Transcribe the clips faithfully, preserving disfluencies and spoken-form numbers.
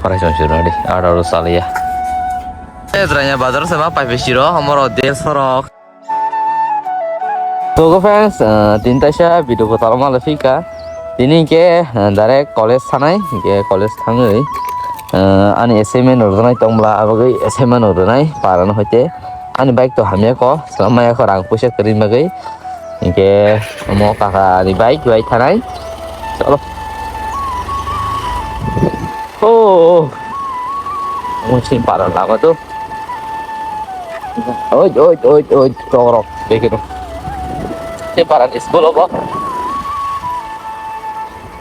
Parai chong chiro di, aro aro saliya. Eh, Dranya bazar se ma pai pe siro, homoro de sorok. So, go friends, eh, tin taisa video ko talo mala fika. Tini ke, eh, direct college thanai, ke college thangwi, eh, ani assignment rwnai tongmla, abagwi assignment rwnai, parano hoite. Ani bike to hamya ko, swlamaya ko rang puisa kwrwi bagwi. Hinkhe omo kaka ni bike bai thanai. Chalo. Oh. Omo chini para lama to. Oi, oi, oi, oi, torok. Begino. Chini para ni school obo.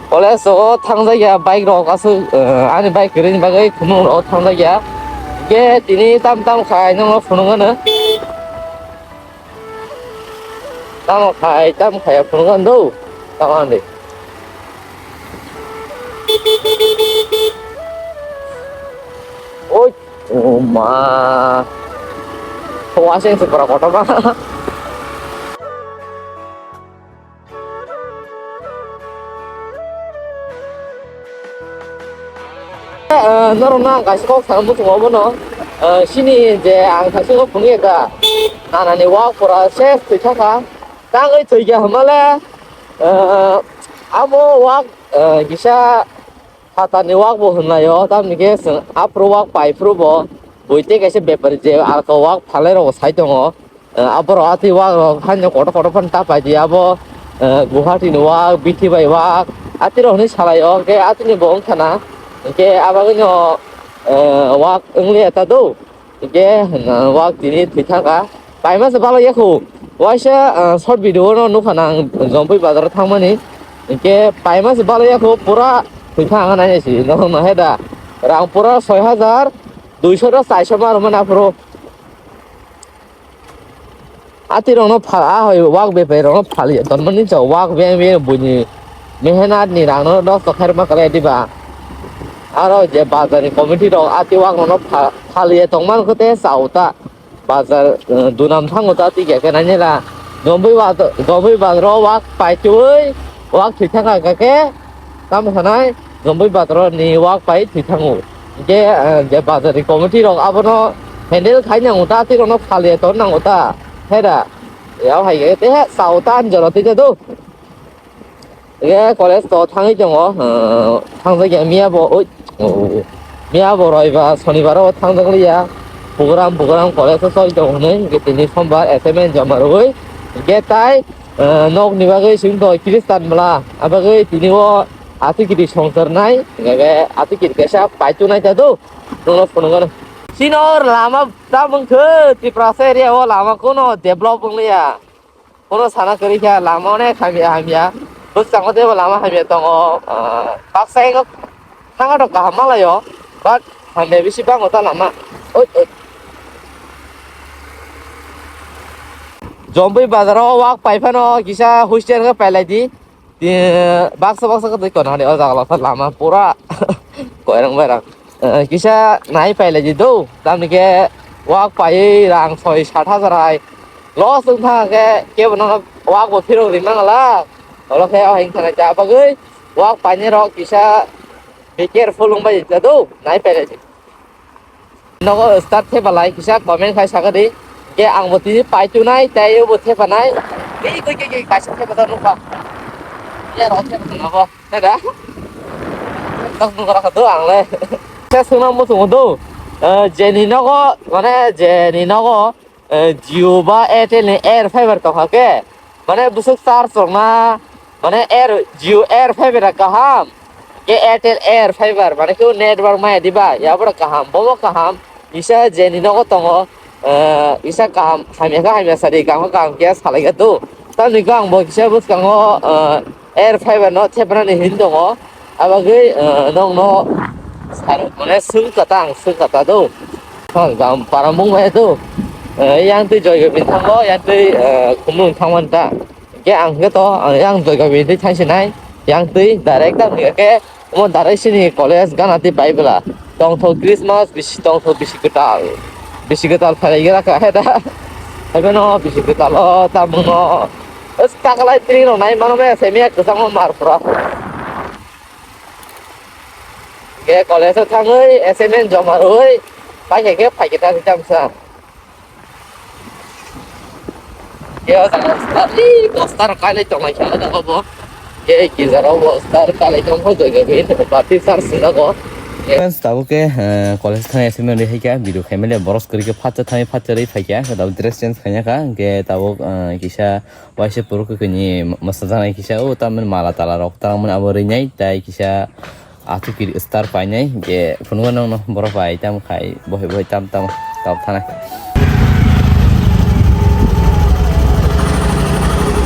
College o thangjakya bike rok aswk, eh, ani bike kwrwini bagwi khumung rok thangjakya. Hinkhe tini tam tam khai nokno phunukgwno. Tamo khai, tamo khai phunukgwno do. Tamo ande. Oi, o ma. Waseng se pura kotor ba. Eh, norokno ang kaisa kok sana muchungo obono. Eh, sini je ang kaisa kok phunukya kha. Nanani wak pura ses thwi thaka. Tangwi thwikya hwnmale, eh, abo wak, eh, kisa Phatarni wak bo hwnlaio, tamni khe chwng aphuru wak pai phuru bo bui tei kaisa bepari je alka wak phalai rok bo sai tongo. Eh, aborok atwi wak rok haino kotor kotor phano ta pai di abo, eh, Guwahati ni wak, bithi bai wak, atwi rok hinwi salaio, hwnkhe atwi ni bo wngkha na, hwnkhe abagwino, eh, wak wngliya ta do. Hingke, uh, wak tini thwi thangkha. Paima se balo yakho. Waisa, uh, short video no nukha nang Jompui bazar o thangmani. Hingke paima se balo yakho pura thwi thangkha nai si. No, no, heda. Rang pura soi hajar duiso ro chaisa ma rwmani aphuru. Ati rokno pha-, a hoi wak bepai rokno phaliya tonmani chao wak beng beng buini mehenat ni rangno nosto khairokma kwlai diba. Aro je bazar ni committee rok ati wak rokno pha-, phaliya tongmani khe te chao ta. Bazar, eh, dunam thango ta twi khe nainela. Jomboi ba-, Jomboi bazar o wak paichwi wak thwi thangkha khe. Tamo sanai, Jomboi bazar ni wak pai thwi thango. Hingke, eh, je bazar ni committee rok abono handle khai nango ta, tei rokno phal ya ton nango ta, hera. Yao hai khe, te he, sao ta ani jora tei do. Ye college to thangwi tongo, eh, thangjak ya miya bo, oi, oh, miya bo roi ba, sonibar o thangjak liya. Program, program college o choli tongo hwnwi, hingke tini sombar assignment joma rwui, hingke tai, eh, nok ni bagwi sing to Christian bwla, abagwi tini o Ati kiri songchar nai, gaga ati kiri kaisa paitu nai ta do, nungno phunukgano. Chini o lama ta mungkhe Tiprasa area o lama kono develop wngliya. Kono sana kwrwi kha lama onek hamya hamya. Bwskango teibo lama hamya tongo, ah, baksa ego thangma rok kaham malaio, but hamya bisi bango ta lama. Oi, oi. Jombui bazar o wak pai phano kisa hostel khe pailai di. Baksa baksa khe twi kono hani o jaga lama pura koirang bairang. Eh, kisa nai pailai di do, tamni khe wak paiwi rang soi sat hajar hai loss wng thang khe kebo no wak bo phirok ri mangala. Olo khe o hing thang ja bagwi wak painai rok kisa be careful wng bai ja do, nai pailai di. Nogo start khe balai kisa comment khai sakadi. Ke ang bo tini paitunai tei obo thepanai. Ke koi ke ke kaisa thepa da nukha. Ke ro thepa da nogo. Nada. Tak nukha rakha do ang le. Ke sungna muchungo do. Eh, jeni nogo, mane jeni nogo, eh, Jio ba Airtel ni air fiber tongkha ke. Mane bwswk charge rokna, mane air, Jio air fiber kaham, ke Airtel air fiber, mane khe network maya diba, yabra kaham, bobo kaham, isa jeni nogo tongo, eh, isa kaham, hamya kha hamya sari, kaham kaham khe salai kha do. Tamni khe ang bo kisa bwskango, eh, air fiber no thepnani hin tongo, abagwi, eh, nongno sarok mane swng kata ang swng kata do. Hon, gam para mung mai do. Eh, yang twi joy gabin thango, yang twi, eh, khumung thangman ta. Ke ang ke to, eh, yang joy gabin twi thang sinai, yang twi direct ta ke, mo direct sini college gana twi pai bela. Tongthok Christmas, bisi tongthok bisi kwtal. Bisi kwtal phalai gira ka he da. Hebe no, bisi kwtal o, ta mung no. Es takalai tri no nai mano me, se me kwchang mar pura. Ke college o thangwi assignment joma rwwi paikha khe phaikhe ta tamsa. Ke o jaga star, ih, poster kailai tongnai kha o jaga bo. Ke kisa rok bo star kailai tong kho jaga bo, bati sar sina ko. Friends, tabuk ke, eh, college thang assignment rwwi hai kha, video khaimani boros kwrwi khe phatsa thangwi phatsa rwwi phaikha, tabuk dress change khaina kha, hwnkhe tabuk, eh, kisa waisa puruk kwkhwini mwsajaknai kisa o tamni mala tala rok tangmani abo rwnai, tai kisa athukiri star painai, je phunukgo nokno borok bai tam khai bohoi bohoi tam tam tab thanai.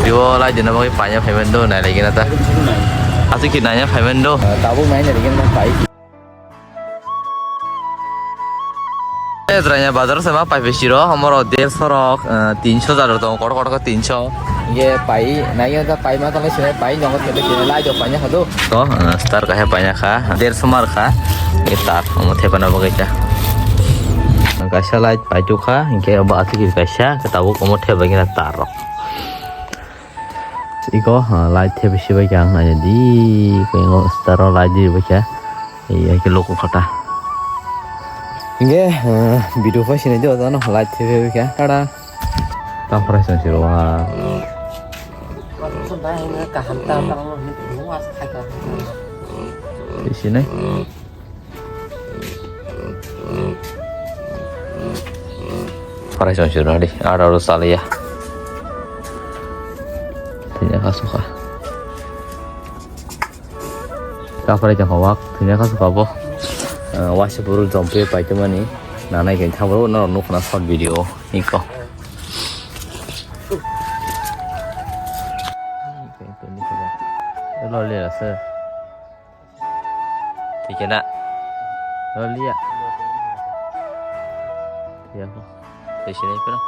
Ibo lai dina bagwi paina phaiman do, nai lagi na ta. Athukiri naina phaiman do. Tabuk nai nai lagi na pai. Jranya bazar se ma pai pisi ro, homoro derso rok, eh, tinso jador tongo, kotor kotor khe tinso. Ye pai, nai ye da pai ma tong sinai pai, nongo tele sinai lai do pai nya hado. To, eh, star kahe pai nya kha, derso mar kha, ye tar, omo thepa na bagwi ta. Kaisa light pai tu kha, hinkhe obo athukiri kaisa, khe tabuk omo thep bai khe tar rok. Iko, ha, light thep si bai khe ang nai di, ko ingo star o light di bai khe. Iya ke loko khata. Inge, ha, video pai sinai di oda no light thep bai khe. Tada. Tam prai song siro ha. Kaham tam tam no ni was khai ka. Di sinai. Parai song siro di, aro aro saliya. Thina ka sukha. Ka parai tong wak, thina ka sukha bo. Eh, waisa buru jompe pai tongmani. Nanai khe thabro no nukna short video iko. Lo le ase. Thik na. Lo liya. Ya ko. Thik sini pura.